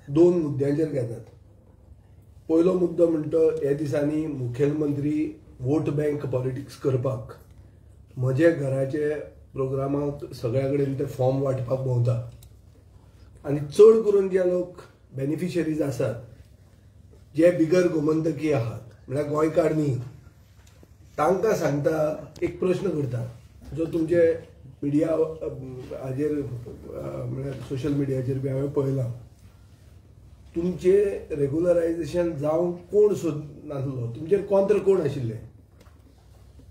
दोन मुद्द्यांचेर घेतात. पयलो मुद्दो म्हणटा ह्या दिसांनी मुखेलमंत्री वोट बँक पॉलिटिक्स करपाक म्हजे घराचे प्रोग्रामाक सगळ्या कडेन ते फॉर्म वांटपाक भोंवता आनी चड करून जे लोक बेनिफिशरीज आसात जे बिगर गोमंतकी आहात म्हळ्यार गोंयकार न्ही तांकां सांगता एक प्रश्न करता जो तुमचे मिडिया हाजेर म्हळ्यार सोशल मिडियाचेर बी हांवें पळयलां. तुमचे रेगुलरायझेशन जावंक कोण सोदनासलो, तुमचेर कॉन्त्र कोण आशिल्ले,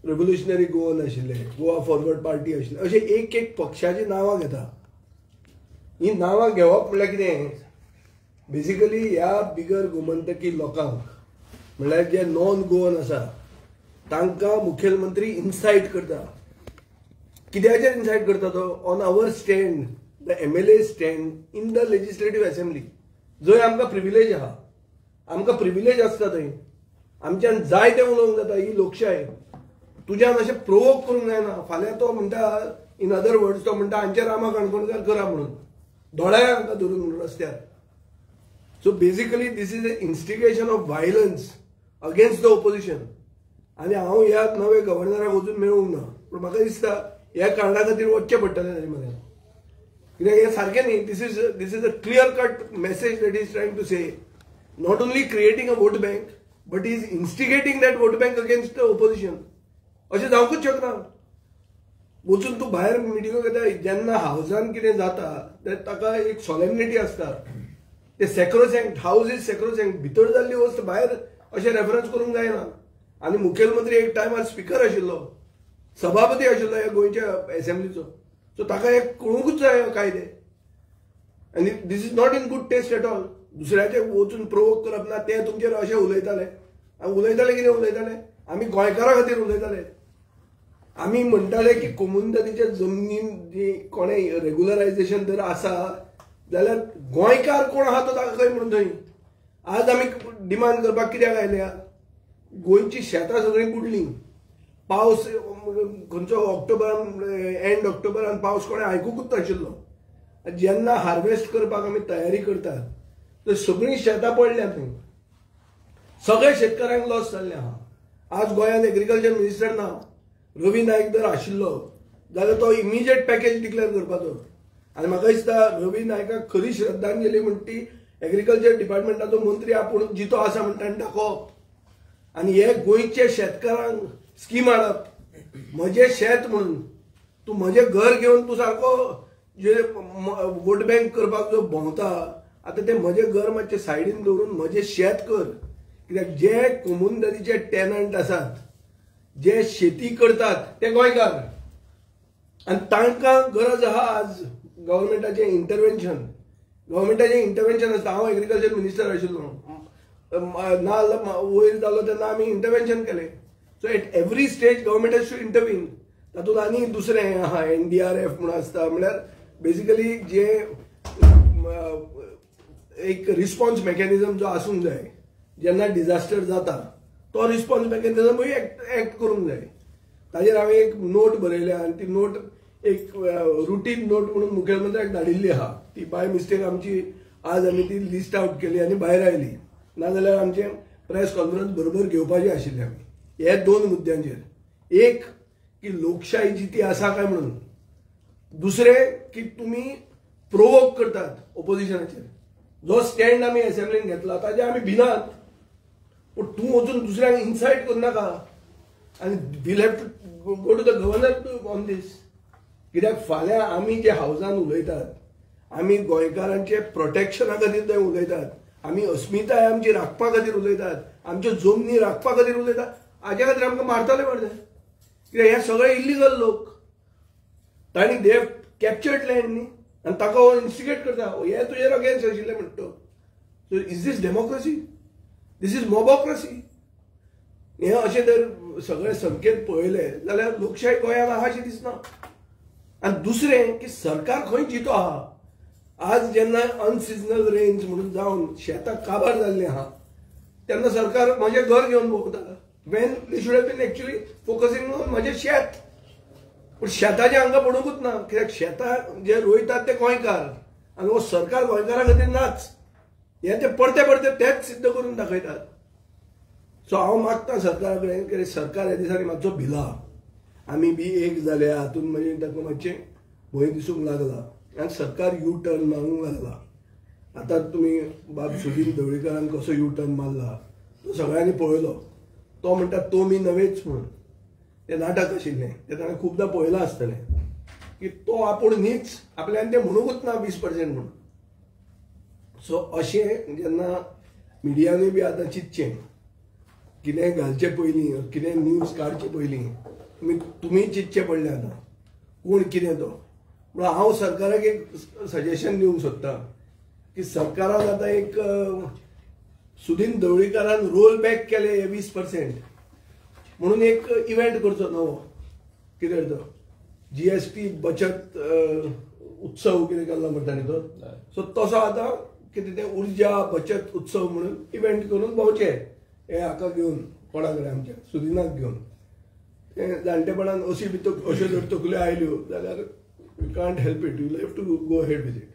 रेव्होल्युशनरी गोवन आशिल्ले, गोवा फॉरवर्ड पार्टी आशिल्ले, अशे एक एक पक्षाची नांवां घेता. ही नांवां घेवप म्हणल्यार कितें, बेसिकली ह्या बिगर गोमंतकी लोकांक म्हणल्यार जे नॉन गोवन आसा तांकां मुखेलमंत्री इन्सायट करता. कित्याचेर इन्सायट करता तो? On our stand, the MLA stand in the legislative assembly, जंय आमकां प्रिविलेज आहा, आमकां प्रिविलेज आसता थंय आमच्यान जाय तें उलोवंक जाता. ही लोकशाय तुज्यान अशें प्रोवोक करूंक जायना. फाल्यां तो म्हणटा, इन अदर वर्ड्स तो म्हणटा हांचे रामा काणकोणकार करा म्हणून, दोळ्या हांकां धरून म्हणून रस्त्यार. So basically this is a instigation of violence against the opposition. आनी हांव ह्या नवे गव्हर्नराक वचून मेळूंक ना, पूण म्हाका दिसता ह्या कारणा खातीर वचचें पडटलें ताजे मरे, कित्याक हें सारकें न्ही. This is a clear cut message that is trying to say, not only creating a vote bank but is instigating that vote bank against the opposition. अशें जावंकूच शकना. वचून तूं भायर मिटिंगो घेता, जेन्ना हावजान कितें जाता ताका एक सॉलेमनिटी आसता, ते सॅक्रोसँक्ट, हावज is सॅक्रोसँक्ट, भितर जाल्ली वस्त भायर अशें रेफरन्स करूंक जायना. आनी मुखेलमंत्री एक टायमार स्पिकर आशिल्लो, सभापती आशिल्लो ह्या गोंयच्या एसेंब्लीचो, सो ताका हे कळुंकूच जाय कायदे. आनी this is not in good taste at all. दुसऱ्याचे वचून प्रोवोक करप ना, ते तुमचेर अशें उलयताले. आनी उलयताले कितें उलयताले, आमी गोंयकारां खातीर उलयताले. आमी म्हणटाले की कोमुनिदादीच्या जमनीन जी कोणें रेगुलरायझेशन जर आसा जाल्यार गोंयकार कोण आहा तो दाखय म्हणून थंय. आज आमी डिमांड करपाक कित्याक आयल्या, गोंयची शेतां सगळीं बुडलीं, पावस खंयचो ऑक्टोबरान, एंड ऑक्टोबरान पावस कोणें आयकुकूच नाशिल्लो. जेन्ना हार्वेस्ट करपाक आमी तयारी करतात तर सगळीं शेतां पडल्या थंय, सगळ्या शेतकारांक लॉस जाल्लें आहा. आज गोंयांत एग्रीकल्चर मिनिस्टर ना, रवी नायक जर आशिल्लो जाल्यार तो इमिजिएट पॅकेज डिक्लेअर करपाचो. आनी म्हाका दिसता रवी नायकाक खरी श्रद्धांजली म्हणटा ती एग्रीकल्चर डिपार्टमेंटाचो मंत्री आपूण जितो आसा म्हणटा आनी दाखोवप. आनी हे गोंयच्या शेतकारांक स्कीम हाडप, म्हजें शेत म्हणून तूं म्हजें घर घेवन तूं सारको जे वोट बँक करपाक जो भोंवता, आतां तें म्हजें घर मातशें सायडीन दवरून म्हजें शेत कर. कित्याक जे कोमुनिदादीचे टेनंट आसात, जे शेती करतात ते गोंयकार, आनी तांकां गरज आहा आज गव्हर्मेंटाचें इंटरवेन्शन. गव्हर्मेंटाचें इंटरवेन्शन आसता. हांव एग्रीकल्चर मिनिस्टर आशिल्लो, नाल्ल वयर जालो तेन्ना आमी इंटरवेन्शन केलें. So at every stage government has to intervene. तातूंत आनी दुसरें आहा NDRF म्हूण आसता, म्हळ्यार बेसिकली जे एक रिस्पॉन्स मेकॅनिजम जो आसूंक जाय जेन्ना डिझास्टर जाता तो रिस्पॉन्स मेकॅनिजमूय एक्ट करूंक जाय. ताजेर हांवें एक नोट बरयल्या आनी ती नोट एक रुटीन नोट म्हणून मुखेलमंत्र्याक धाडिल्ली आहा. ती बाय मिस्टेक आमची आज आमी ती लिस्ट आवट केली आनी भायर आयली, नाजाल्यार आमचें प्रेस कॉन्फरन्स बरोबर घेवपाची आशिल्ली आमी हे दोन मुद्द्यांचेर. एक की लोकशाही जिती आसा काय म्हणून, दुसरें की तुमी प्रोवोक करतात ओपोजिशनाचेर. जो स्टँड आमी एसेंब्लीन घेतला ताजे आमी भिनात, पूण तूं वचून दुसऱ्यांक इन्सायट करूं नाका. आनी we'll have to go to the governor on this. कित्याक फाल्यां आमी जे हावजान उलयतात, आमी गोंयकारांचे प्रोटेक्शना खातीर थंय उलयतात, आमी अस्मिताय आमची राखपा खातीर उलयतात, आमच्यो जमनी राखपा खातीर उलयतात, हाज्या खातीर आमकां मारतले मरे. कित्याक हे सगळे इल्लिगल लोक, तांणी they have captured land न्ही, आनी ताका हो इन्स्टिगेट करता, हे तुजेर अगेन्स्ट आशिल्ले म्हणटा. So is this democracy? This is mobocracy. हे अशें जर सगळे संकेत पळयले जाल्यार लोकशाय गोंयांत आहा अशें दिसना. आनी दुसरें की सरकार खंय जितो आहा. आज जेन्ना अनसिजनल रेन्स म्हणून जावन शेतां काबार जाल्लीं आहा तेन्ना सरकार म्हजें घर घेवन भोंवता, when they should have been actually focusing on म्हजें शेत. पूण शेताचें हांकां पडुंकूच ना, कित्याक शेतां जे रोयतात ते गोंयकार आनी हो सरकार गोंयकारां खातीर नाच. हें ते परते परते तेच सिद्ध करून दाखयतात. सो हांव मागता सरकारा कडेन की सरकार ह्या दिसांनी मातसो भिला, आमी बी एक जाले हातून म्हणजे ताका मातशें भंय दिसूंक लागला आनी सरकार यू टर्न मारूंक लागला. आतां तुमी बाब सुदीन ढवळीकारान कसो यू टर्न मारला तो सगळ्यांनी पळयलो. तो म्हणटा तो मी नव्हेच म्हणून, तें नाटक आशिल्लें तें ताणें खुबदां पळयलां आसतलें की तो आपूण न्हीच, आपल्यान तें म्हणूंकच ना 20% म्हणून. सो अशें जेन्ना मिडियानूय बी आतां चिंतचें, कितेंय घालचें पयलीं, कितेंय न्यूज काडचे पयलीं तुमी चिंतचें पडलें आतां कोण कितें तो. म्हणून हांव सरकाराक एक सजेशन दिवंक सोदतां की सरकारान आतां एक सुदीन ढवळीकारान रोल बॅक केले हे 20% म्हणून एक इव्हेंट करचो नवो, कितें तो GST बचत उत्सव कितें केल्लो म्हणटा न्ही तो. सो तसो आतां कितें तें उर्जा बचत उत्सव म्हणून इव्हेंट करून भोंवचें हे हाका घेवन, कोणा कडेन आमच्या सुदिनाक घेवन. तें जाणटेपणान अशी बी अश्यो जर तकल्यो आयल्यो जाल्यार you can't help it, you have to go ahead with it.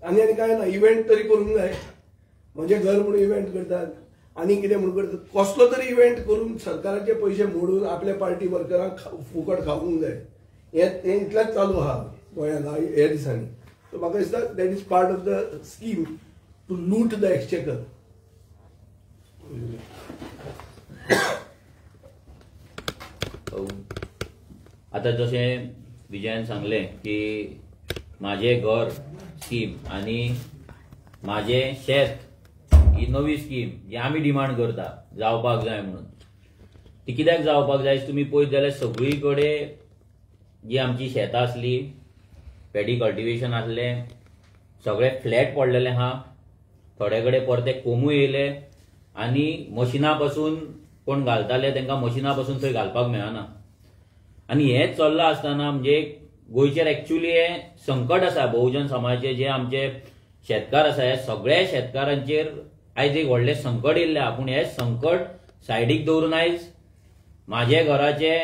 आनी आनी कांय ना, इव्हेंट तरी करूंक जाय. म्हजें घर म्हणून इव्हेंट करतात आनी कितें म्हणून करतात, कसलो तरी इव्हेंट करून सरकाराचे पयशे मोडून आपल्या पार्टी वर्करांक फुकट खावूंक जाय. हें इतलेंच चालू आहा गोंयांत ह्या दिसांनी. सो म्हाका दिसता that is part of the scheme to loot the exchequer. आतां जशें विजयान सांगलें की म्हाजें घर स्कीम आनी म्हाजें शेत ही नवी स्कीम जी आमी डिमांड करता जावपाक जाय म्हणून, ती कित्याक जावपाक जाय तुमी पळयत जाल्यार सगळी कडेन जी आमची शेतां आसली, पेडी कल्टिवेशन आसलें, सगळे फ्लॅट पडलेले आहा, थोडे कडेन परते कोमूय येयले आनी मशिना पासून कोण घालताले तांकां मशिना पासून थंय घालपाक मेळना. आनी हें चल्लां आसतना म्हणजे गोंयचेर एक्चुअली हें संकट आसा. बहुजन समाजाचे जे आमचे शेतकार आसा ह्या सगळ्या शेतकारांचेर आयज एक व्हडलें संकट येयल्लें आहा. पूण हें संकट सायडीक दवरून आयज म्हाजे घराचे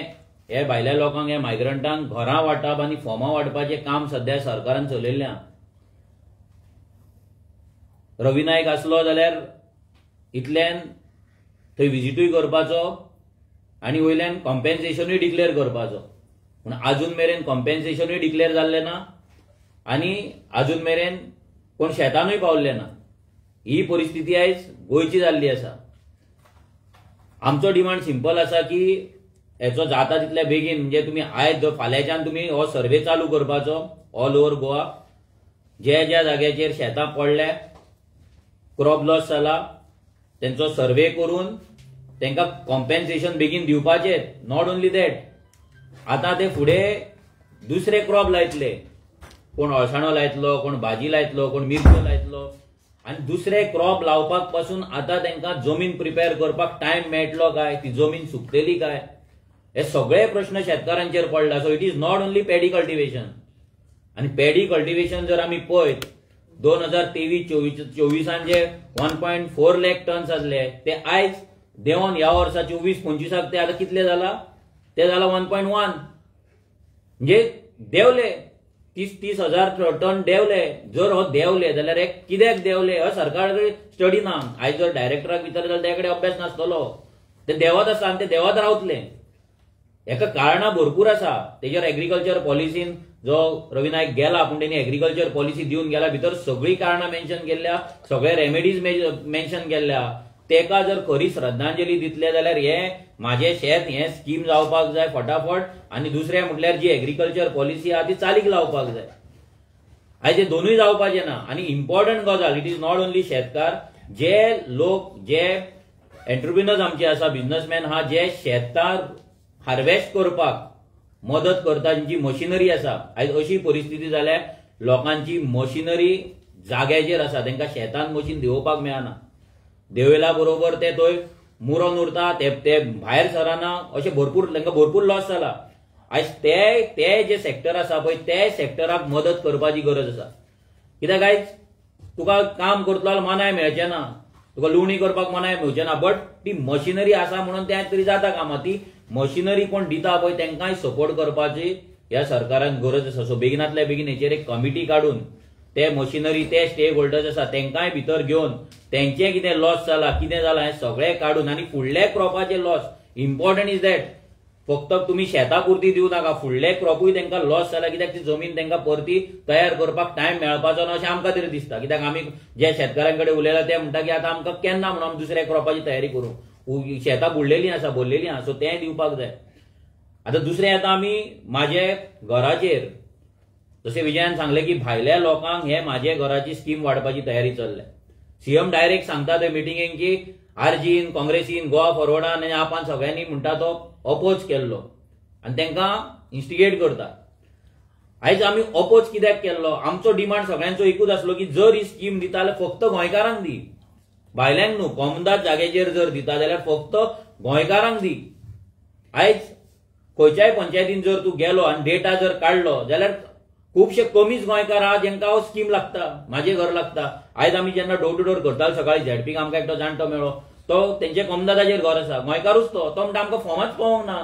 हे भायल्या लोकांक, हे मायग्रंटांक घरां वांटप आनी फॉर्मां वांटपाचें काम सद्या सरकारान चलयल्लें आहा. रवी नायक आसलो जाल्यार इतल्यान थंय विजिटूय करपाचो आनी वयल्यान कॉम्पेन्सेशनूय डिक्लेअर करपाचो, पूण आजून मेरेन कॉम्पेन्सेशनूय डिक्लेअर जाल्लें ना आनी आजून मेरेन कोण शेतानूय पावल्ले ना. ही परिस्थिती आयज गोंयची जाल्ली आसा. आमचो डिमांड सिंपल आसा की हेचो जाता तितल्या बेगीन, म्हणजे तुमी आयज फाल्यांच्यान तुमी हो सर्वे चालू करपाचो ऑल ओवर गोवा, ज्या ज्या जाग्याचेर शेतां पडल्या, क्रॉप लॉस जाला, तेंचो सर्वे करून तांकां कॉम्पेन्सेशन बेगीन दिवपाचें. Not only that, आतां ते फुडें दुसरे क्रॉप लायतले, कोण अळसाणो लायतलो, कोण भाजी लायतलो, कोण मिरच्यो लायतलो, आनी दुसरे क्रॉप लावपाक पासून आतां तांकां जमीन प्रिपेर करपाक टायम मेळटलो काय, ती जमीन सुकतली काय, हे सगळे प्रश्न शेतकारांचेर पडला. So it is not only paddy cultivation. आनी पेडी कल्टिवेशन जर आमी पळयत 2023-24 जे 1.4 लाख टन्स आसले ते आयज देंवन ह्या वर्सा 24-25 ते आतां कितले जाला, ते जाला 1.1, म्हणजे देंवले 30-30 हजार टन देंवले. जर हो देंवले जाल्यार हे कित्याक देंवले हो सरकार कडेन स्टडी ना. आयज जर डायरेक्टराक विचारले जाल्यार त्या कडेन अभ्यास नासतलो, ते देंवत आसा आनी ते देंवत रावतले. हेका कारणां भरपूर आसा. तेजेर एग्रीकल्चर पॉलिसीन जो रवी नायक गेला पूण तेणी एग्रीकल्चर पॉलिसी दिवन गेला, भितर सगळीं कारणां मेन्शन केल्ल्या, सगळे रेमेडीज मेन्शन केल्ल्या. तेका जर खरी श्रद्धांजली दितले जाल्यार हे म्हाजें शेत हें स्कीम जावपाक जाय फटाफट, आनी दुसरें म्हटल्यार जी एग्रीकल्चर पॉलिसी आहा ती चालीक लावपाक जाय. आयज हे दोनूय जावपाचें ना. आनी इम्पॉर्टंट गजाल, it is not only शेतकार, जे लोक जे एंटरप्रिनर्स आमचे आसा, बिजनसमॅन आहा, जे शेतार हार्वेस्ट करपाक मदत करता, जी मशिनरी आसा. आयज अशी परिस्थिती जाल्या लोकांची मशिनरी जाग्याचेर आसा, तांकां शेतान मशीन देंवोवपाक मेळना, देंवयल्या बरोबर ते थंय मुरोन उरता, ते भायर सरना, अशें भरपूर तांकां भरपूर लॉस जाला. आयज ते ते जे सेक्टर आसा पळय ते सेक्टराक मदत करपाची गरज आसा. कित्याक आयज तुका काम करतलो जाल्यार मनाय मेळचें ना, तुका लुवणी करपाक मनाय मेळचें ना, बट ती मशिनरी आसा म्हणून तें तरी जाता कामां. ती मशिनरी कोण दिता पळय तांकांय सपोर्ट करपाची ह्या सरकारान गरज आसा. सो बेगिनातल्या बेगीन हेचेर एक कमिटी काडून ते मशिनरी ते स्टेक होल्डर्स आसा तेंकांय भितर घेवन तेंचें कितें लॉस जाला कितें जाला हें सगळें काडून आनी फुडले क्रॉपाचे लॉस इम्पॉर्टंट is that फक्त तुमी शेता पुरती दिवं नाका, फुडले क्रॉपूय तांकां लॉस जाला कित्याक ती जमीन तांकां परती तयार करपाक टायम मेळपाचो ना अशें आमकां तरी दिसता. कित्याक आमी जे शेतकारां कडेन उलयला ते म्हणटा की आतां आमकां केन्ना म्हणून आमी दुसऱ्या क्रॉपाची तयारी करूं, शेतां बुडलेलीं आसा भरलेलीं आसा, सो तें दिवपाक जाय. आतां दुसरें आतां आमी म्हाजे घराचेर जशें विजयान सांगलें की भायल्या लोकांक हे म्हाजे घराची स्कीम वाडपाची तयारी चल्ल्या. सीएम डायरेक्ट सांगता ते मिटिंगेक की आरजीन काँग्रेसीन गोवा फॉरवर्डान आनी आपान सगळ्यांनी म्हणटा तो अपोज केल्लो आनी तांकां इन्स्टिगेट करता. आयज आमी अपोज कित्याक केल्लो, आमचो डिमांड सगळ्यांचो एकूच आसलो की जर ही स्कीम दिता जाल्यार फक्त गोंयकारांक दी, भायल्यांक न्हू. कोमदाद जाग्याचेर जर दिता जाल्यार फक्त गोंयकारांक दी. आयज खंयच्याय पंचायतीन जर तूं गेलो आनी डेटा जर काडलो जाल्यार खुबशे कमीच गोंयकार आहा जेंकां हो स्कीम लागता, म्हाजें घर लागता. आयज आमी जेन्ना डोर टू डोर करताले सकाळी झेडपीक आमकां एकटो जाणटो मेळ्ळो, तो तेंचे कोमदादाचेर घर आसा, गोंयकारूच तो, तो म्हणटा आमकां फॉर्माच पावोंक ना.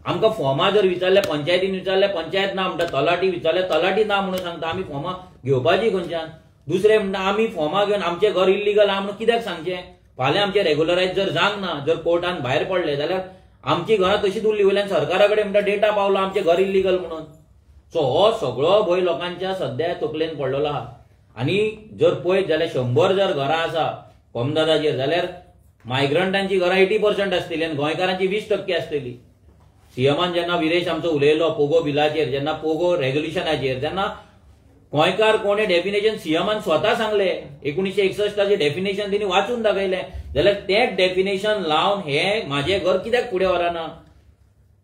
आमकां फॉर्मां जर विचारले पंचायतीन विचारले पंचायत ना म्हणटा, तलाटी विचारले तलाटी ना म्हणून सांगता, आमी फॉर्मां घेवपाची खंयच्यान. दुसरें म्हणटा आमी फॉर्मां घेवन आमचें घर इल्लिगल आहा म्हणून कित्याक सांगचें, फाल्यां आमचें रेगुलरायज जर जावंक ना, जर कोर्टान भायर पडले जाल्यार आमची घरां तशीच उरली, वयल्यान सरकारा कडेन म्हणटा डेटा पावलो आमचें घर इल्लिगल म्हणून. सो हो सगळो भंय लोकांच्या सद्या तकलेन पडलेलो आहा. आनी जर पळयत जाल्यार 100 जर घरां आसा कोमदादाचेर जाल्यार मायग्रंटांची घरां 80% आसतली आनी गोंयकारांची 20% आसतली. सीएमान जेन्ना विरेश आमचो उलयलो पोगो बिलाचेर, जेन्ना पोगो रेजोल्युशनाचेर, तेन्ना गोंयकार कोणे डेफिनेशन सीएमान स्वता सांगले, 1961 डेफिनेशन तिणी वाचून दाखयलें, जाल्यार तें डेफिनेशन लावन हे म्हाजें घर कित्याक फुडें व्हरना.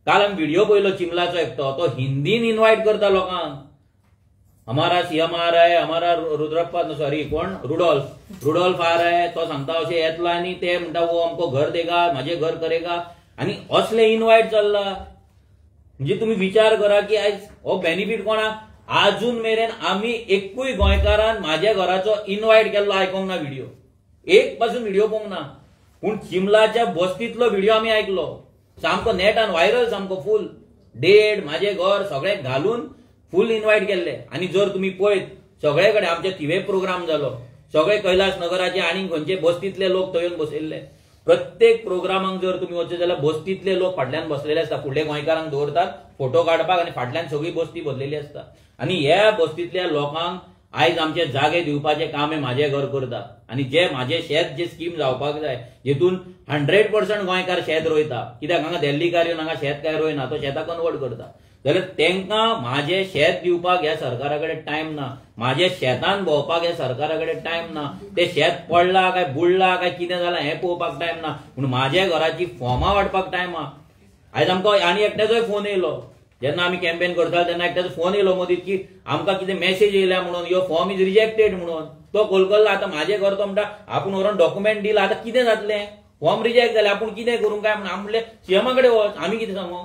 काल आमी व्हिडिओ पळयलो चिमलाचो एकटो, तो हिंदीन इनवायट करता लोकांक, हमारा सीएम आ रहा है, हमारा रुद्रप्पा सॉरी कोण रुडोल्फ, रुडोल्फ आ रहा है, तो सांगता अशें येतलो आनी ते म्हणटा वो आमको घर देगा, म्हाजें घर करेगा, आनी असले इनवायट चल्ला. म्हणजे तुमी विचार करा की आयज हो बेनिफीट कोणाक. आजून मेरेन आमी एकूय गोंयकारान म्हाज्या घराचो इनवायट केल्लो आयकोंक ना, व्हिडिओ एक पासून व्हिडिओ पळोवंक ना, पूण चिमलाच्या बस्तींतलो व्हिडिओ आमी आयकलो, सामको नेटान व्हायरल, सामको फूल डेड म्हाजें घर सगळें घालून फूल इनवायट केल्ले. आनी जर तुमी पळयत सगळे कडेन आमचे थिवे प्रोग्राम जालो, सगळे कैलास नगराचे आनी खंयचे बस्तींतले लोक थंय येवन बसयल्ले. प्रत्येक प्रोग्रामाक जर तुमी वचत जाल्यार बस्तींतले लोक फाटल्यान बसलेले आसता, फुडले गोंयकारांक दवरतात फोटो काडपाक आनी फाटल्यान सगळी बस्ती बसलेली आसता. आनी ह्या बस्तींतल्या लोकांक आयज आमचे जागे दिवपाचें काम हें म्हाजें घर करता. आनी जे म्हाजें शेत जे स्कीम जावपाक जाय जेतून 100% गोंयकार शेत रोयता, कित्याक हांगा दिल्लीकार येवन हांगा शेत काय रोयना, तो शेतां कन्वर्ट करता, जाल्यार तांकां म्हाजें शेत दिवपाक ह्या सरकारा कडेन टायम ना, म्हाजे शेतान भोंवपाक ह्या सरकारा कडेन टायम ना, ते शेत पडलां काय बुडलां काय कितें जालां हें पळोवपाक टायम ना, पूण म्हाज्या घराची फॉर्मां वाडपाक टायम आहा. आयज आमकां आनी एकट्याचोय फोन येयलो, जेन्ना आमी कॅम्पेन करताले तेन्ना एकट्याचो फोन येयलो मदीं की आमकां कितें मॅसेज येयल्या म्हणून your form is rejected म्हणून. तो कोलकल्ला आतां म्हाजें घर तो म्हणटा आपूण व्हरोन डॉक्युमेंट दिला, आतां कितें जातलें, फॉर्म रिजेक्ट जालें, आपूण कितें करूं काय म्हणून. आमी म्हणलें सीएमा कडेन वच, आमी कितें सांगू,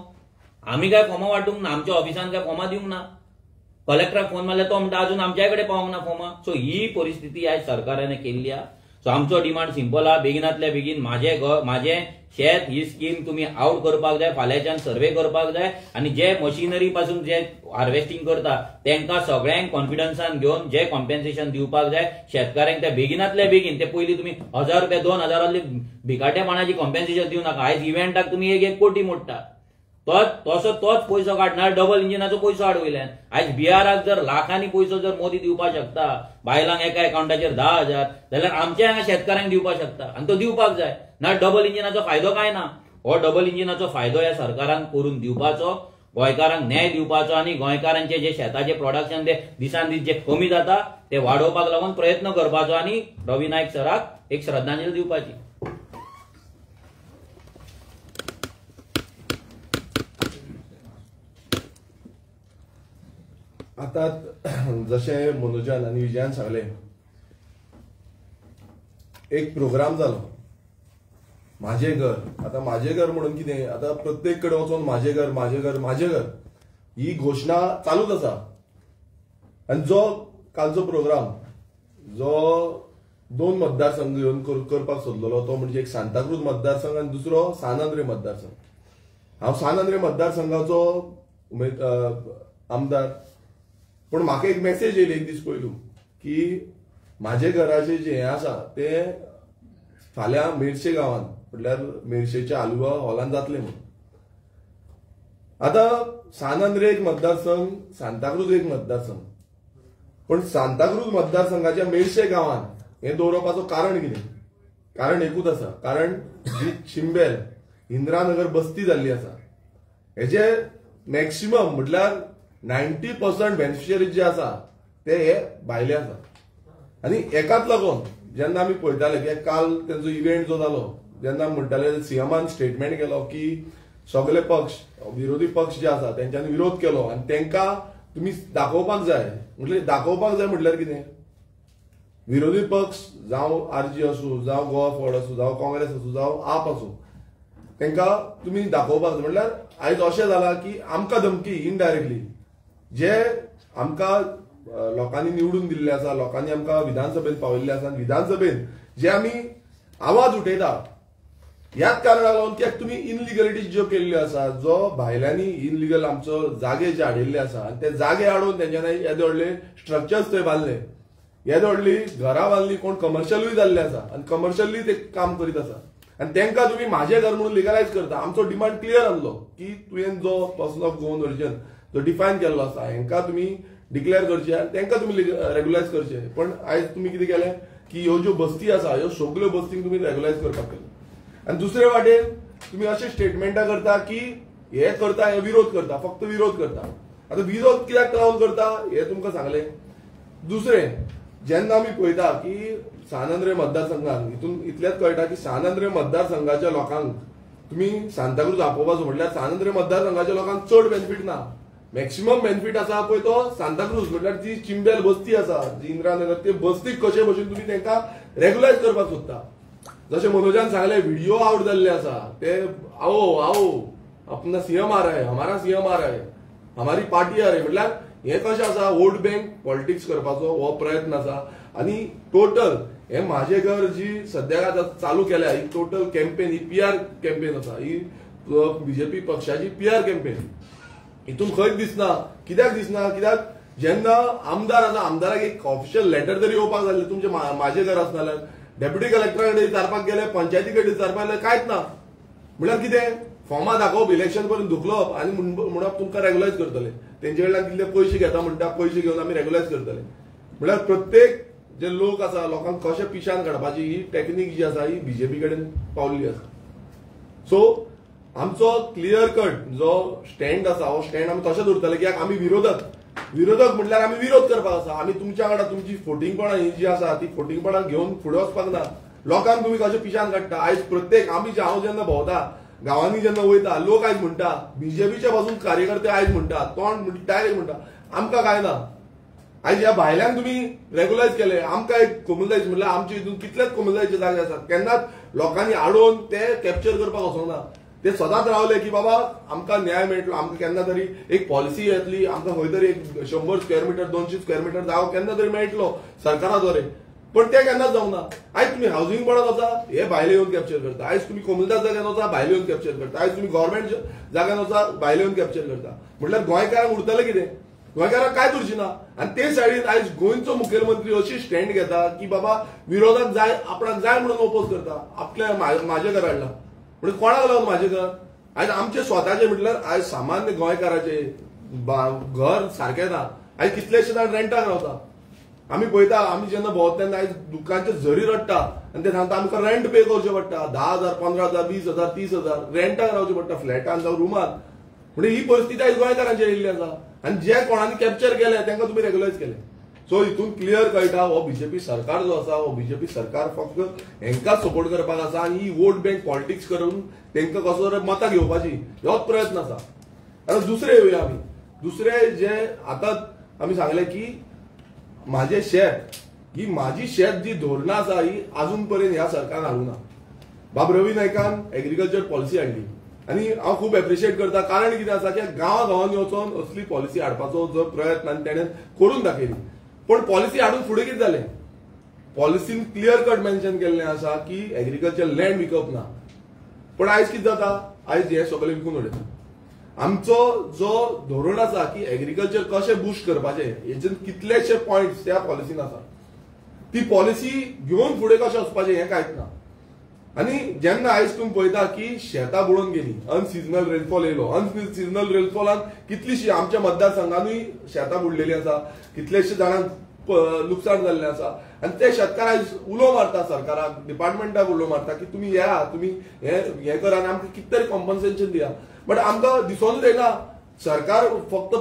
आमी काय फॉर्मां वांटूंक ना, आमच्या ऑफिसान काय फॉर्मां दिवंक ना. कलेक्टराक फोन मारल्यार तो म्हणटा अजून आमच्या कडेन पावोंक ना फॉर्मां. सो ही परिस्थिती आयज सरकारान केल्ली आहा. सो आमचो डिमांड सिंपल आहा, बेगिनातल्या बेगीन म्हाजें घर म्हाजें शेत ही स्कीम तुमी आवट करपाक जाय, फाल्यांच्यान सर्वे करपाक जाय आनी जे मशिनरी पासून जे हार्वेस्टिंग करता तांकां सगळ्यांक कॉन्फिडन्सान घेवन जे कॉम्पेन्सेशन दिवपाक जाय शेतकाऱ्यांक ते बेगिनातल्या बेगीन. ते पयलीं तुमी 1000 रुपया 2000 भिकाटेपणाची कॉम्पेन्सेशन दिवं नाका. आयज इव्हेंटाक तुमी 1-1 कोटी मोडटा, तसो तोच पयसो काडणार डबल इंजिनाचो पयसो हाड वयल्यान. आयज बिहाराक जर लाखांनी पयसो जर मोदी दिवपाक शकता, बायलांक एका एकाउंटाचेर 10,000, जाल्यार आमच्या हांगा शेतकाऱ्यांक दिवपाक शकता आनी तो दिवपाक जाय. ना डबल इंजिनाचो फायदो काय ना. हो डबल इंजिनाचो फायदो ह्या सरकारान करून दिवपाचो, गोंयकारांक न्याय दिवपाचो आनी गोंयकारांचे जे शेताचे प्रोडक्शन ते दिसान दीस जे कमी जाता ते वाडोवपाक लागून प्रयत्न करपाचो आनी रवी नायक सराक एक श्रद्धांजली दिवपाची. आता जशें मनोजान आनी विजयान सांगलें, एक प्रोग्राम जालो म्हाजें घर. आतां म्हाजें घर म्हणून कितें, आतां प्रत्येक कडेन वचोन म्हाजें घर म्हाजें घर म्हाजें घर ही घोशणा चालूच आसा. आनी जो कालचो प्रोग्राम जो 2 मतदारसंघ येवन करपाक सोदलेलो तो म्हणजे एक सांताक्रूज मतदारसंघ आनी दुसरो सान आंद्रे मतदारसंघ. हांव सान आंद्रे मतदारसंघाचो आमदार, पूण म्हाका एक मेसेज येयली एक दीस पयलू की म्हाजे घराचे जे हें आसा ते फाल्यां मेरशे गांवांत म्हटल्यार मेरशेच्या आलुवा हॉलान जातले म्हणून. आतां सान आंद्रे एक मतदारसंघ, सांताक्रूज एक मतदारसंघ, पण सांताक्रूज मतदारसंघाच्या मेरशे गांवांत हें दवरपाचो कारण कितें? कारण एकूच आसा, कारण जी चिंबेल इंदिरानगर बस्ती जाल्ली आसा हेजे मॅक्सिमम म्हटल्यार 90% बेनिफिशरीज जे आसा ते हे भायले आसा. आनी एकाच लागून जेन्ना आमी पळयताले की काल तेंचो इव्हेंट जो जालो जेन्ना म्हणटाले सीएमान स्टेटमेंट केलो की सगळे पक्ष विरोधी पक्ष जे आसा तेंच्यांनी विरोध केलो आनी तेंकां तुमी दाखोवपाक जाय. म्हटल्यार दाखोवपाक जाय म्हटल्यार कितें? विरोधी पक्ष जावं आरजी आसूं, जावं गोवा फॉरवर्ड आसूं, जावं काँग्रेस आसूं, जावं आप आसूं, तेंकां तुमी दाखोवपाक जाय. म्हटल्यार आयज अशें जालां की आमकां धमकी इनडायरेक्टली जे आमकां लोकांनी निवडून दिल्ले आसा, लोकांनी आमकां विधानसभेन पावयल्ले आसा आनी विधानसभेन जे आमी आवाज उठयता ह्याच कारणाक लागून कित्याक तुमी इनलिगलिटीज ज्यो केल्ल्यो आसा, जो भायल्यांनी इनलिगल आमचो जागे जे हाडिल्ले आसा आनी ते जागे हाडून तेंच्यांनी येदे व्हडले स्ट्रक्चर्स थंय बांदले, येदे व्हडली घरां बांदली, कोण कमर्शियलूय जाल्ले आसा आनी कमर्शियली ते काम करीत आसा आनी तेंकां तुमी म्हाजें घर म्हणून लिगलायज करता. आमचो डिमांड क्लियर आसलो की तुवें जो पर्सन ऑफ गोवन ओरिजन जो डिफायन केल्लो आसा हेंकां तुमी डिक्लेअर करचे आनी तेंकां तुमी रेगुलायज करचे. पण आयज तुमी कितें केलें की ह्यो ज्यो बस्ती आसा ह्यो सगल्यो बस्तींक तुमी रेगुलायज करपाक केलें. आनी दुसरे वाटेन तुमी अशें स्टेटमेंटां करता की हे करता, हे विरोध करता, फक्त विरोध करता. आतां विरोध कित्याक लावन करता हें तुमकां सांगलें. दुसरें जेन्ना आमी पळयता की सान आंद्रे मतदारसंघान हितून इतलेंच कळटा की सान आंद्रे मतदारसंघाच्या लोकांक तुमी सांताक्रूज आपोवपाचो म्हटल्यार सान आंद्रे मतदारसंघाच्या लोकांक चड बेनिफीट ना. मॅक्सिमम बेनिफीट आसा पळय तो सांताक्रूज म्हटल्यार जी चिंबेल बस्ती आसा, जी इंदिरानगर, ते बस्तीक कशे भशेन तुमी तेंकां रेगुलायज करपाक सोदता. जशें मनोजान सांगलें व्हिडिओ आवट जाल्ले आसा ते आओ आओ अपना सीएम आ रहा है, हमारा सीएम आ रहा है, हमारी पार्टी आ रही. म्हटल्यार हें कशें आसा वोट बँक पॉलिटिक्स करपाचो हो प्रयत्न आसा. आनी टोटल हे म्हाजें घर जी सद्याक आतां चालू केल्या ही टोटल कॅम्पेन ही पीआर कॅम्पेन आसा, ही बीजेपी पक्षाची पीआर कॅम्पेन. हितून खंयच दिसना. कित्याक दिसना? कित्याक जेन्ना आमदार आसा आमदाराक एक ऑफिशियल लेटर तरी येवपाक जाल्लें तुमचें म्हाजें घर आसना जाल्यार डेप्युटी कलेक्टरा कडेन विचारपाक गेले, पंचायती कडेन विचारपाक गेले, कांयच ना. म्हळ्यार कितें फॉर्मां दाखोवप, इलेक्शन पर्यंत धुकलप आनी म्हणप तुमकां रेगुलायज करतले, तेंचे कडल्यान कितले पयशे घेता म्हणटा पयशे घेवन आमी रेगुलायज करतले. म्हळ्यार प्रत्येक जे लोक आसा लोकांक कशें पिशान काडपाची ही टॅक्नीक जी आसा ही बीजेपी कडेन पावल्ली आसा. सो आमचो क्लियर कट जो स्टँड आसा हो स्टँड आमी तशें दवरतले. कित्याक आमी विरोधक, विरोधक म्हटल्यार आमी विरोध करपाक आसा. आमी तुमच्या वांगडा तुमची फोटिंगपणां ही जी आसा ती फोटिंगपणां घेवन फुडें वचपाक ना. लोकांक तुमी कशें पिशान काडटा. आयज प्रत्येक आमी हांव जेन्ना भोंवता गांवांनी जेन्ना वयता लोक आयज म्हणटा बीजेपीच्या पासून कार्यकर्ते आयज म्हणटा तोंड डायरेक्ट म्हणटा आमकां कांय ना. आयज ह्या भायल्यांक तुमी रेगुलायज केले, आमकां एक कोमुनिदाद म्हटल्यार आमचे हितून कितलेच कोमुनिदादचे जागे आसात, केन्नाच लोकांनी आडोवन ते कॅप्चर करपाक वचोंक ना. ते सदांच रावले की बाबा आमकां न्याय मेळटलो, आमकां केन्ना तरी एक पॉलिसी येतली, आमकां खंय तरी एक 100 स्क्वेअर मिटर 200 स्क्वेअर मिटर जागो केन्ना तरी मेळटलो सरकारा द्वारे, पण ते केन्नाच जावंक ना. आयज तुमी हावसिंग बोर्डात वचा हे भायले येवन कॅप्चर करता, आयज तुमी कोमुनिदाद जाग्यान वचा भायले येवन कॅप्चर करता, आयज तुमी गव्हर्मेंट जाग्यान वचा भायले येवन कॅप्चर करता. म्हटल्यार गोंयकारांक उरतलें कितें? गोंयकारांक कांयच उरचें ना. आनी ते सायडीन आयज गोंयचो मुखेलमंत्री अशी स्टँड घेता की बाबा विरोधाक जाय आपणाक जाय म्हणून ओपोज करता, आपल्या म्हाजें घर हाडलां. म्हणजे कोणाक लागून म्हाजें घर? आयज आमचे स्वताचे म्हटल्यार आयज सामान्य गोंयकाराचे घर सारकें ना. आयज कितलेशे जाण रेंटाक रावता. आमी पळयता आमी जेन्ना भोंवता तेन्ना आयज दुकानचे झरी रडटा आनी ते सांगता आमकां रेंट पे करचें पडटा, 10,000, 15,000, 20,000, 30,000 रेंटाक रावचें पडटा फ्लॅटान जावं रुमान. म्हणजे ही परिस्थिती आयज गोंयकारांचेर येयल्ली आसा आनी जे कोणांनी कॅप्चर केले तांकां तुमी रेगुलायज केले. सो हितून क्लियर कळटा हो बीजेपी सरकार जो आसा हो बीजेपी सरकार फक्त हेंकां सपोर्ट करपाक आसा आनी ही वोट बँक पॉलिटिक्स करून तेंकां कसो तरी मतां घेवपाची होच प्रयत्न आसा. आतां दुसरे येवया आमी, दुसरे जे आतां आमी सांगलें की म्हाजें शेत ही म्हाजी शेत जी धोरणां आसा ही आजून पर्यंत ह्या सरकारान हाडूंक ना. बाब रवी नायकान एग्रीकल्चर पॉलिसी हाडली आनी हांव खूब एप्रिशिएट करता. कारण कितें आसा की गांवा गांवांनी वचोन असली पॉलिसी हाडपाचो जो प्रयत्न आनी तेणें करून दाखयली. पण पॉलिसी हाडून फुडें कितें जालें? पॉलिसीन क्लियर कट मेन्शन केल्लें आसा की एग्रीकल्चर लँड विकप ना. पण आयज कितें जाता? आयज हें सगळें विकून उडयता. आमचो जो धोरण आसा की एग्रीकल्चर कशें बुस्ट करपाचें हेजेर कितलेशे पॉयंट्स त्या पॉलिसीन आसा. ती पॉलिसी घेवन फुडें कशें वचपाचें हें कांयच ना. आनी जेन्ना आयज तुमी पळयता की शेतां बुडोवन गेली, अनसिजनल रेनफॉल येयलो, अनसिजनल रेनफॉलान कितलीशी आमच्या मतदारसंघानूय शेतां बुडलेली आसा, कितलेशे जाणांक लुकसाण जाल्लें आसा. आनी ते शेतकार आयज उलो मारता सरकाराक, डिपार्टमेंटाक उलो मारता की तुमी येया, तुमी हें करा आनी आमकां कितें तरी कॉम्पन्सेशन दिया. बट आमकां दिसोनूच येना, सरकार फक्त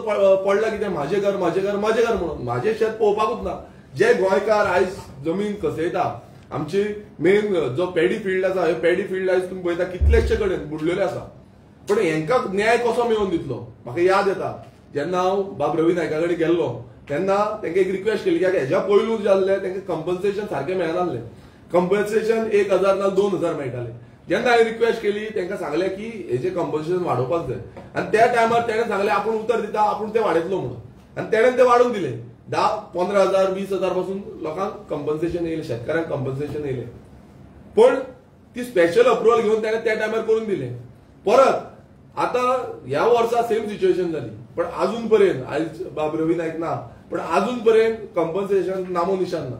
पडला कितें म्हाजें घर म्हाजें घर म्हाजें घर म्हणून, म्हाजें शेत पळोवपाकूच ना. जे गोंयकार आयज जमीन कसयता, आमची मेन जो पेडी फिल्ड आसा, हे पेडी फिल्ड आयज तुमी पळयता कितलेशे कडेन बुडलेले आसा. पण हेंकां न्याय कसो मेळोवन दितलो? म्हाका याद येता जेन्ना हांव बाब रवी नायका कडेन गेल्लो तेन्ना तेंका एक रिक्वेस्ट केली की हेज्या पयलू जाल्ले तेंका कंपन्सेशन सारकें मेळनासलें, कंपन्सेशन 1000 ना 2000 मेळटालें. जेन्ना हांवें रिक्वेस्ट केली तेंकां सांगलें की हेजें कंपन्सेशन वाडोवपाक जाय, आनी त्या टायमार तेणें सांगलें आपूण उतर दिता, आपूण तें वाडयतलो म्हणून, आनी तेणें तें वाडोवन दिलें. 10, 15,000, 20,000 पासून लोकांक कंपन्सेशन येयलें, शेतकारांक कंपन्सेशन येयलें. पण ती स्पेशल अप्रुवल घेवन तेणें त्या टायमार करून दिलें. परत आतां ह्या वर्सा सेम सिच्युएशन जाली, पण अजून पर्यंत आयज बाब रवी नायक ना, पण अजून पर्यंत कंपन्सेशन नामो निशान ना.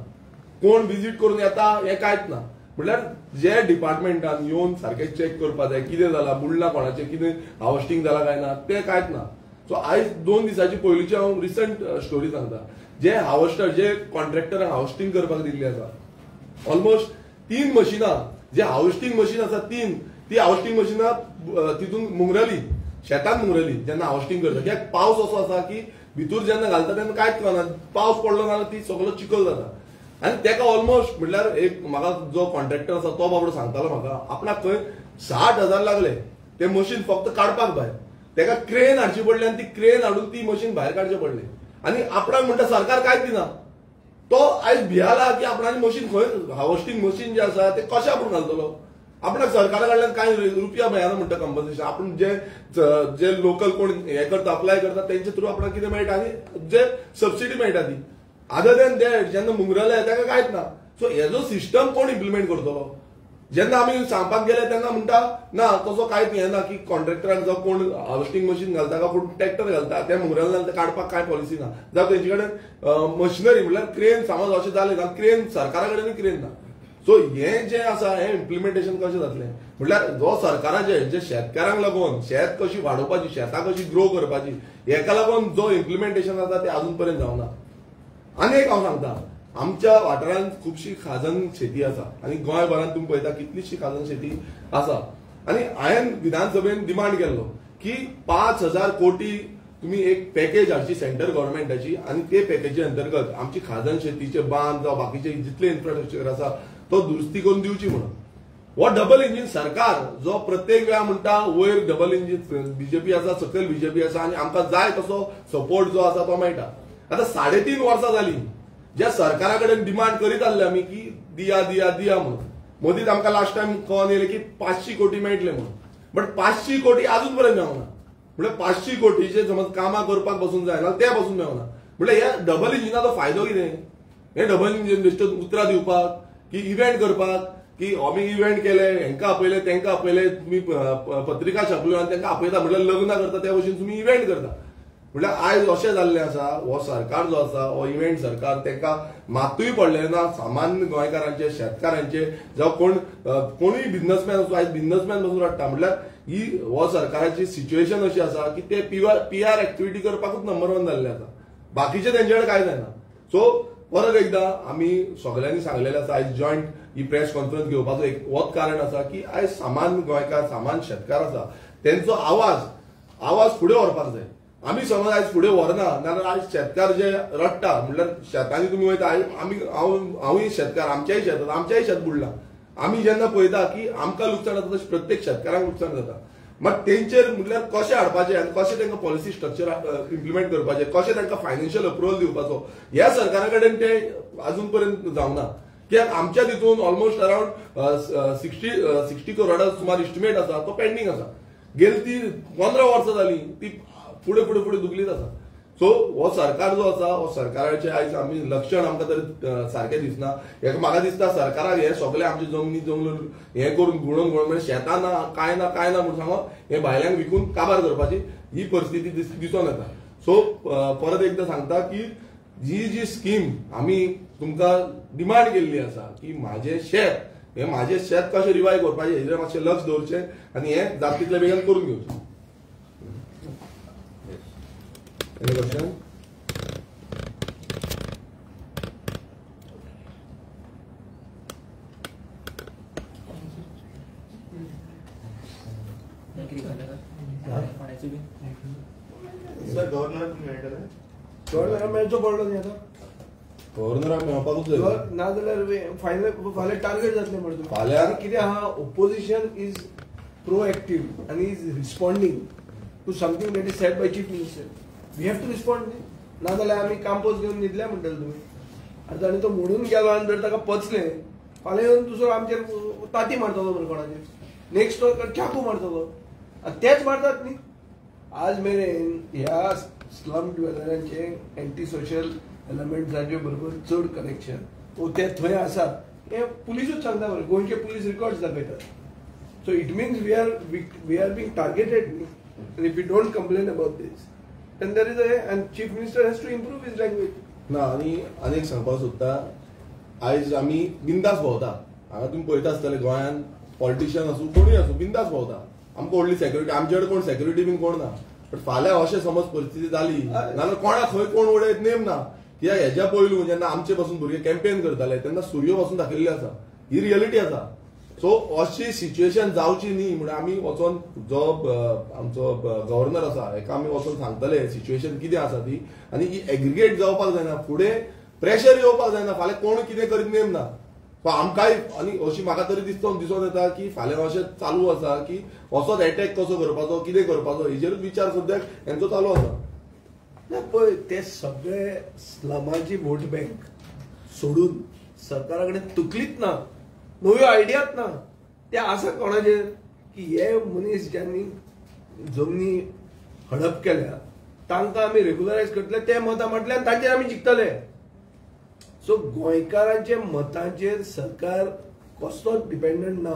कोण विजीट करून येता हें कांयच ना. म्हणल्यार जे डिपार्टमेंटान येवन सारकें चॅक करपाक जाय कितें जालां, बुडलां कोणाचें, कितें हार्वेस्टींग जालां काय ना, तें कांयच ना. सो आयज 2 दिसांची पयलींची हांव रिसंट स्टोरी सांगता. जे हार्वेस्टर, जे कॉन्ट्रॅक्टरांक हार्वेस्टींग करपाक दिल्ली आसा, ऑलमोस्ट 3 मशिनां, जे हार्वेस्टींग मशीन आसा 3, ती हार्वेस्टींग मशिनां तितून मुंगरली, शेतान मुंगरली जेन्ना हार्वेस्टींग करता. कित्याक पावस असो आसा की भितूर जेन्ना घालता तेन्ना कांयच कळना, पावस पडलो ना ती सगळो चिखल जाता. आनी तेका ऑलमोस्ट म्हणल्यार एक म्हाका जो कॉन्ट्रॅक्टर आसा तो बाबडो सांगतालो म्हाका, आपणाक खंय 60,000 लागले ते मशीन फक्त काडपाक भायर. तेका क्रेन हाडची पडली आनी ती क्रेन हाडून ती मशीन भायर काडचें पडलें. आनी आपणाक म्हणटा सरकार कांयच दिना. तो आयज भियाला की आपणाचें मशीन खंय, हार्वेस्टींग मशीन जें आसा तें कशें आपूण घालतलो, आपणाक सरकारा कडल्यान कांय रुपया मेळना म्हणटा कंपन्सेशन. आपूण जे जे लोकल कोण हें करता, अप्लाय करता तेंचे थ्रू आपणाक कितें मेळटा आनी जे सबसिडी मेळटा ती. अदर दॅन that जेन्ना मुंगरले ताका कांयच ना. सो हेजो सिस्टम कोण इम्प्लिमेंट करतलो? जेन्ना आमी सांगपाक गेले तेन्ना म्हणटा ना तसो कांयच हें ना की कॉन्ट्रॅक्टराक जावं कोण हार्वेस्टींग मशीन घालता काय कोण ट्रॅक्टर घालता ते मुंगरले जाल्यार काडपाक कांय पॉलिसी ना. जावं तेंचे कडेन मशिनरी म्हणल्यार क्रेन समज अशें जालें जाल्यार क्रेन सरकारा कडेनूय क्रेन ना. सो हें जें आसा हें इम्प्लिमेंटेशन कशें जातलें? म्हणल्यार जो सरकाराचें जे शेतकारांक लागून शेत कशी वाडोवपाची, शेतां कशी ग्रो करपाची, हेका लागून जो इम्प्लिमेंटेशन जाता तें आजून पर्यंत जावना. आनी एक हांव सांगता, आमच्या वाठारांत खुबशी खाजन शेती आसा आनी गोंयभरांत तुमी पळयता कितलीशी खाजन शेती आसा. आनी हांवें विधानसभेन डिमांड केल्लो की 5,000 कोटी तुमी एक पॅकेज हाडची सेंट्रल गव्हर्मेंटाची आनी ते पॅकेजी अंतर्गत आमची खाजन शेतीचे बांद जावं बाकीचे जितले इन्फ्रास्ट्रक्चर आसा तो दुरुस्ती करून दिवची म्हणून. हो डबल इंजीन सरकार जो प्रत्येक वेळा म्हणटा वयर डबल इंजीन बीजेपी आसा, सकयल बीजेपी आसा आनी आमकां जाय तसो सपोर्ट जो आसा तो मेळटा. आतां 3.5 वर्सां जाली ज्या सरकारा कडेन डिमांड करीत आसले आमी की दिया दिया दिया म्हणून. मदींच आमकां लास्ट टायम कळोन येयलें की 500 कोटी मेळटले म्हणून, बट 500 कोटी आजून पर्यंत मेळना. म्हणल्यार 500 कोटीचे समज कामां करपाक बसून जायना ते बसून मेळना. म्हणल्यार ह्या डबल इंजिनाचो फायदो कितें? हे डबल इंजीन बेश्टे उतरां दिवपाक की इव्हेंट करपाक की आमी इव्हेंट केले, हेंकां आपयले, तेंकां आपयले, तुमी पत्रिका छापल्यो आनी तेंकां आपयता, म्हणल्यार लग्नां करता त्या भशेन तुमी इव्हेंट करता. म्हणल्यार आयज अशें जाल्लें आसा, हो सरकार जो आसा हो इव्हेंट सरकार, तेंकां मातूय पडलें ना सामान्य गोंयकारांचे, शेतकारांचे, जावं कोण कोणूय बिझनसमॅन आसूं, आयज बिझनसमॅन बसून रडटा. म्हणल्यार ही हो सरकाराची सिच्युएशन अशी आसा की ते पीआर एक्टिविटी करपाकूच नंबर 1 जाल्ले आसा, बाकीचे तेंचे कडेन कांय जायना. सो परत एकदां आमी सगल्यांनी सांगलेलें आसा, आयज जॉयंट ही प्रेस कॉन्फरन्स घेवपाचो एक होच कारण आसा की आयज सामान्य गोंयकार, सामान्य शेतकार आसा तेंचो आवाज फुडें व्हरपाक जाय. आमी समज आयज फुडें व्हरना नाजाल्यार आयज शेतकार जे रडटा, म्हणल्यार शेतांनी तुमी वयता, आयज आमी हांवूय शेतकार, आमच्याय शेतात, आमच्याय शेत बुडलां. आमी जेन्ना पळयता की आमकां लुकसाण जाता तशें प्रत्येक शेतकारांक लुकसाण जाता. मात तेंचेर म्हणल्यार कशें हाडपाचें आनी कशें तांकां पॉलिसी स्ट्रक्चर इम्प्लिमेंट करपाचें, कशें तांकां फायनान्शियल अप्रुवल दिवपाचो, ह्या सरकारा कडेन ते आजून पर्यंत जावना. कित्याक आमच्या तितून ऑलमोस्ट अरावंड 60 करोडा सुमार इस्टिमेट आसा तो पेंडींग आसा. गेली ती 15 वर्सां जाली ती फुडें फुडें फुडें दुखलीच आसा. सो हो सरकार जो आसा हो सरकाराचें आयज आमी लक्षण आमकां तरी सारकें दिसना. हेका म्हाका दिसता सरकाराक हे सगळे आमचे जमनी जमलो हें करून गुणोवन गुणोवन म्हणजे शेतां ना कांय ना कांय ना म्हणून सांगो हे भायल्यांक विकून काबार करपाची ही परिस्थिती दिसून येता. सो परत एकदां सांगता की जी जी स्कीम आमी तुमकां डिमांड केल्ली आसा की माझे शेत हे माझे शेत कशें रिवायव करपाचें हेजेर मातशें लक्ष दवरचें आनी हें जाता तितले बेगीन करून घेवचें. Any question? Sir governor मेळटले? गव्हर्नराक मेळचो पडलो न्ही आतां. गव्हर्नराक मेळपाकूच जाय, ना जाल्यार फायनल फाल्यां टार्गेट जातलें मरे तुमी. फाल्यां कितें आहा, ओपोजिशन is proactive आनी is responding to something that is said by chief minister. We have to respond न्ही, ना जाल्यार आमी काम्पोज घेवन न्हिदले म्हणटले तुमी. आतां आनी तो म्हणून गेलो आनी जर ताका पचलें फाल्यां येवन दुसरो आमचेर ताती मारतलो मरे, कोणाचेर नेक्स्ट तो चाकू मारतलो. आनी तेच मारतात न्ही. आज मेरेन ह्या स्लम ड्वेलरांचे एंटी सोशल एलिमेंट्साचे बरोबर चड कनेक्शन वो ते थंय आसात हे पुलिसूच सांगता मरे, गोंयचे पुलीस रिकॉर्ड्स दाखयतात. So it means we are being targeted न्ही. And if you don't complain about this then there is a and chief minister has to improve his language. ना आनी आनीक सांगपाक सोदता, आयज आमी बिंदास भोंवता. हांगा तुमी पळयता आसतले गोंयांत पॉलिटिशियन आसूं कोणूय आसूं बिंदास भोंवता. आमकां व्हडली सेक्युरिटी, आमचे कडेन कोण सेक्युरिटी बीन कोण ना. बट फाल्यां अशें समज परिस्थिती जाली नाजाल्यार कोणा खंय कोण उडयत नेम ना. कित्याक हेज्या पयलू जेन्ना आमचे पासून भुरगे कॅम्पेन करताले तेन्ना सुरयो पासून दाखयल्ल्यो आसा, ही रियलिटी आसा. सो अशी सिच्युएशन जावची न्ही म्हणून आमी वचोन जो आमचो गव्हर्नर आसा हेका आमी वचोन सांगतले सिच्युएशन कितें आसा ती, आनी ही एग्रिगेट जावपाक जायना, फुडें प्रेशर येवपाक जायना. फाल्यां कोण कितें करीत नेम ना. आमकांय आनी अशी म्हाका तरी दिसोन येता की फाल्यां अशें चालू आसा की असोच एटॅक कसो करपाचो कितें करपाचो हेजेरूच विचार सद्याक हेंचो चालू आसा. ना पळय ते सगळे स्लमाची वोट बँक सोडून सरकारा कडेन तकलीच ना, नव्यो आयडियाच ना. ते आसा कोणाचेर की हे मनीस ज्यांनी जमनी हडप केल्या तांकां आमी रेगुलरायज करतले, ते मतां म्हटल्यार तांचेर आमी जिखतले. सो गोंयकारांच्या मतांचेर सरकार कसलोच डिपेंडंट ना.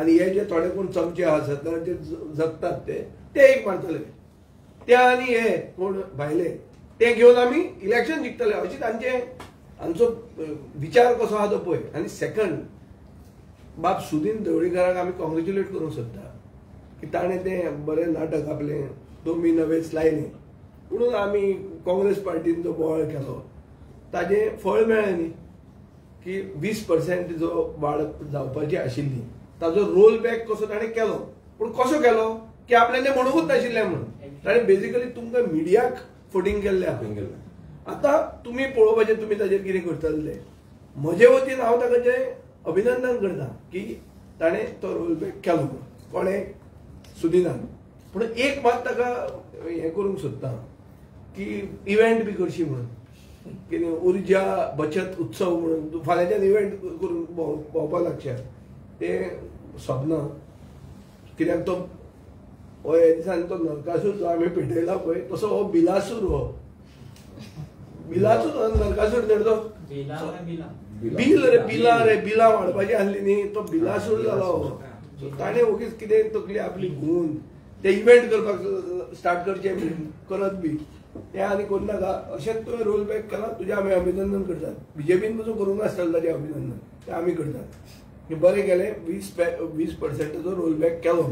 आनी हे जे थोडे कोण चमचे आहा सरकाराचेर जगतात ते एक मारतले, ते आनी हे कोण भायले ते घेवन आमी इलेक्शन जिखतले अशी तांचे आमचो विचार कसो आहा तो पळय. आनी सेकंड, बाब सुदीन ढवळीकाराक आमी कॉंग्रेच्युलेट करूंक सोदता की ताणें तें बरें नाटक आपलें दोमी नवेच लायलें म्हणून आमी काँग्रेस पार्टीन जो बोवाळ केलो ताजें फळ मेळ्ळें न्ही की 20% जो वाड जावपाची आशिल्ली ताजो रोल बॅक कसो ताणें केलो. पूण कसो केलो की आपल्यान तें म्हणूंकच नाशिल्लें म्हणून ताणें बेजिकली तुमकां मिडियाक फटींग केल्लें. आतां तुमी पळोवपाचें तुमी ताजेर कितें करतले तें. म्हजे वतीन हांव ताका जें अभिनंदन करता की ताणें तो रोल बॅक केलो कोणें, सुदिनान. पूण एक मात ताका हें करूंक सोदता की इव्हेंट बी करशी म्हणून, कितें उर्जा बचत उत्सव म्हणून फाल्यांच्यान इव्हेंट करून भोंवपाक लागचें तें सोबना. कित्याक तो हो हे दिसांनी तो नरकासूर जो आमी पेटयला पळय तसो हो बिलासूर, हो बिलासूर नरकासूर न्ही तो बिल रे बिलां रे बिलां वाडपाची आसली न्ही तो बिलासूर जाला हो. ताणें ओगीच कितें तकली आपली घुंवून ते इव्हेंट करपाक स्टार्ट करचें करत बी ते आनी करूं नाका. अशेंच तुवें रोल बॅक केला, तुजें आमी अभिनंदन करतात. बीजेपीन पसून करूंक नासतलें ताजें अभिनंदन, तें आमी करतात. बरें केलें 20% रोल बॅक केलो.